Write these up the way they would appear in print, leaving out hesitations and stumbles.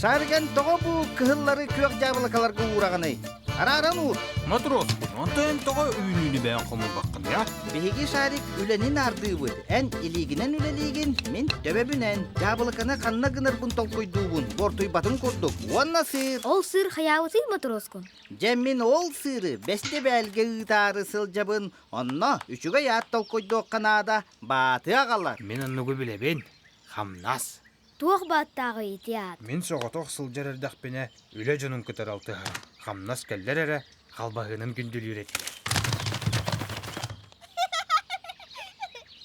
Шарган тоҕо бу кыһыллары күөх дьаабылыкаларга уураҕыный? Арааран уур. Матроскун, онтон тоҕо үүнүүнү бэйэҥ хомуйбаккын я? Биһиги Шарик үлэни наардыыбыт. Эн илиигинэн үлэлиигин, мин төбөбүнэн. Дьаабылыканы ханна гынарбын толкуйдуубун, буортуйбатын курдук. Уонна сыыр. Ол сыыр хайаабытый Матроскун? Дьэ мин ол сыыры бэстибээлгэ ыытаары сылдьабын. Онно үчүгэй аат толкуйдуохха наада, бааты аҕалар. Мин оннугу билэбин. Хамнас. Туох бааттааҕый ити аат? Мин соҕотох сылдьар эрдэхпинэ үлэ дьонун кытары алтыһарым. Хамнас кэллэр эрэ, халбаһыынан күндүлүүр этилэр.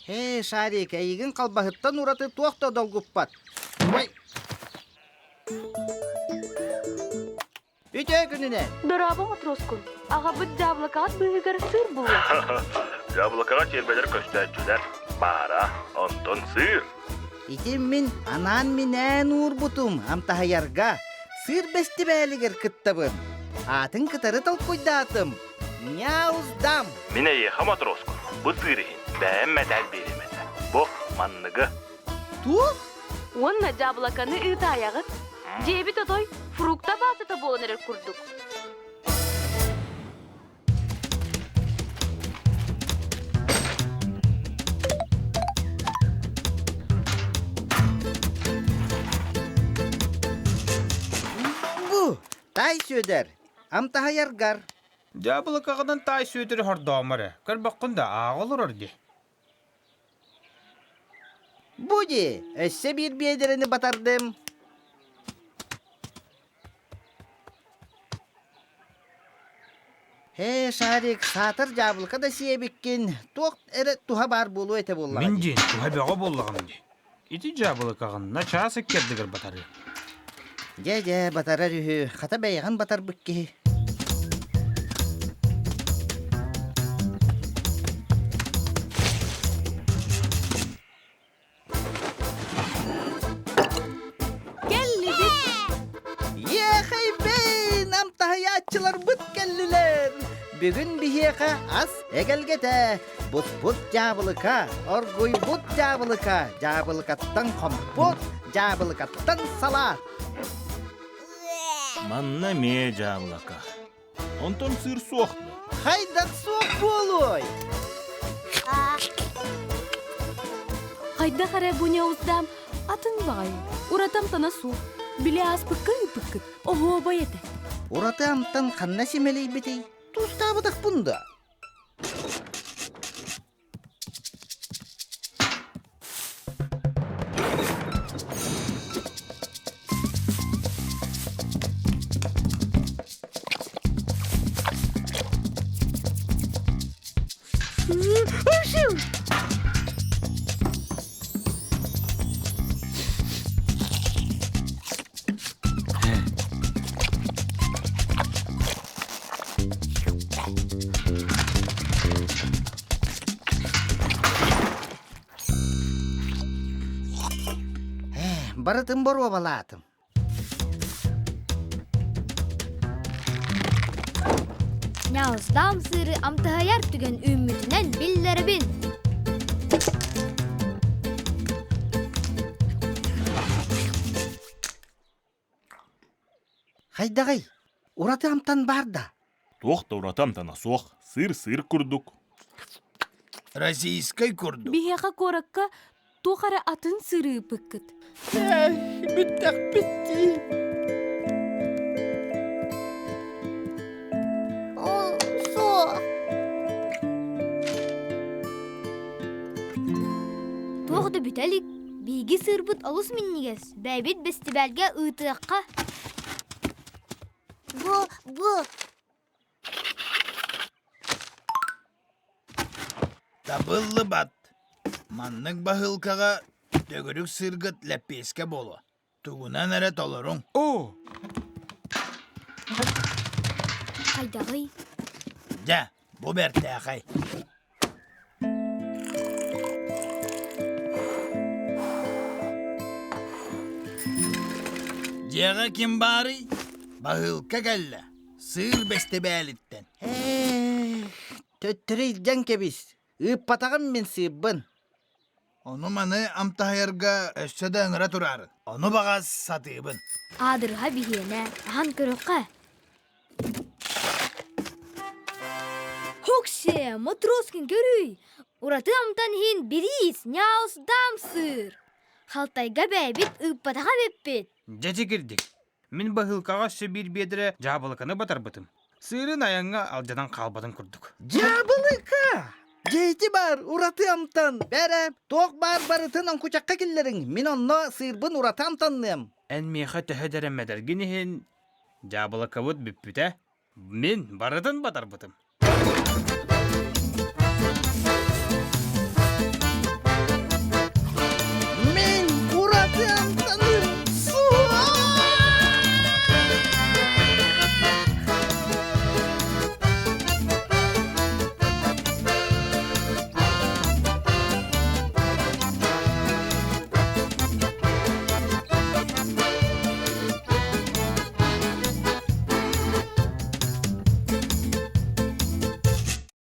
Ээ, Шарик, эйигин халбаһыттан ураты туох да долгуппат. Ой! Үтүө күнүнэн! Дорообо, Матроскун. Аҕабыт дьаабылакаҕыт быыһыгар сыыр булла. Дьаабылакаҕа чиэрбэлэр көстөөччүлэр. Баара, онтон сыыр. Ити мин анаан-минээн уурбутум амтаһыйарга. Сыыр бэстибээлигэр кыттабын. Аатын кытары толкуйдаатым. Няуздам! Мин эйиэхэ, Матроскун, бу сыыр иһин бэйэм мэтээл биэриэм этэ. Бу манныгы. Туох? Уонна дьаабылаканы ыытаайаҕыт. Дьиэбит отой фрукта баасата буолан эрэр курдук. Бу, Таай Сүөдэр, амтаһайаргар. Дьаабылыкаҕынан Таай Сүөдэри хордоомор эрэ, көрбөххүн да ааҕа олорор дии. Бу дии, өссө биир биэдэрэни батардым. Ээ, Шарик, саатар дьаабылыка да сиэбиккин, туох эрэ туһа баар буолуо этэ буоллаҕа Мин дии. диэн туһа бөҕө буоллаҕым дии. Ити дьаабылыкаҕын начаас иккэрдигэр батарыа. Дьэ-дьэ, батарар үһү, хата бэйэҕин батарбыт киһи. Кэллибит! Иэхэйбин, амтаһыйааччыларбыт кэллилэр! Бүгүн биһиэхэ ас эгэлгэтэ, буспут дьаабылыка, оргуйбут дьаабылыка, дьаабылыкаттан хомпуот, дьаабылыкаттан салаат. Манна эмиэ дьаабылака. Онтон сыыр суох дуо? Хайдах суох буолуой? Хайдах эрэ бу ньоусдаам атын баҕайы, ураты амтана суох. Били ааспыкка ыыппыккыт, оһуобай этэ. Ураты амтан ханна симэлийбитий? Туустаабатахпын да. Барытын боруобалаатым. Ньаустаам сыыры амтаһайар түгэн үүммүтүнэн биллэрэбин. Хайдаҕый? Ураты амтан баар да? Туох да ураты амтана суох, сыыр-сыыр курдук. Российскай курдук. Биһиэхэ куоракка туох эрэ атын сырыы ыыппыккыт. Эх, бүттэхпит дии. Ол суох. Туох да бүтэ илик. Биһиги сыырбыт олус минньигэс. Бэйэбит бэстибээлгэ ыытыахха. Бу, бу. Табыллыбат. Маннык баһыылкаҕа төгүрүк сыыргыт лэппиэскэ буолуо. Тугунан эрэ толоруҥ. Оо! Хайдаҕый? Дьэ, бу бэртээхэй. Дьиэҕэ ким баарый? Баһыылка кэллэ. Сыыр бэстибээлиттэн. Ээ, төттөрү илдьэн кэбис. Ыыппатаҕым мин сыырбын. Ону-маны амтаһыйарга өссө да ыҥыра тураарын. Ону баҕас сатыыбын. Аадырыһа биһиэнэ, аһан көрүөххэ. Хоксе, Матроскин көрүй! Ураты амтан иһин бириис, ньаус, даам сыыр. Халтайга бэйэбит ыыппатаха эбиппит. Дьэ кирдик. Мин баһыылкаҕа өссө биир биэдэрэ дьаабылыканы батарбытым. Сыырын айаҥҥа алдьанан хаалбатын курдук. Дьаабылыка! Дьэ ити баар, ураты амтан. Бээрэ, туох баар барытын оҥкучахха киллэриҥ. Мин онно сыырбын ураты амтанныам. Эн миэхэ төһө да эрэммэтэргин иһин, дьаабылыкабыт бүппүтэ. Мин барытын батарбытым.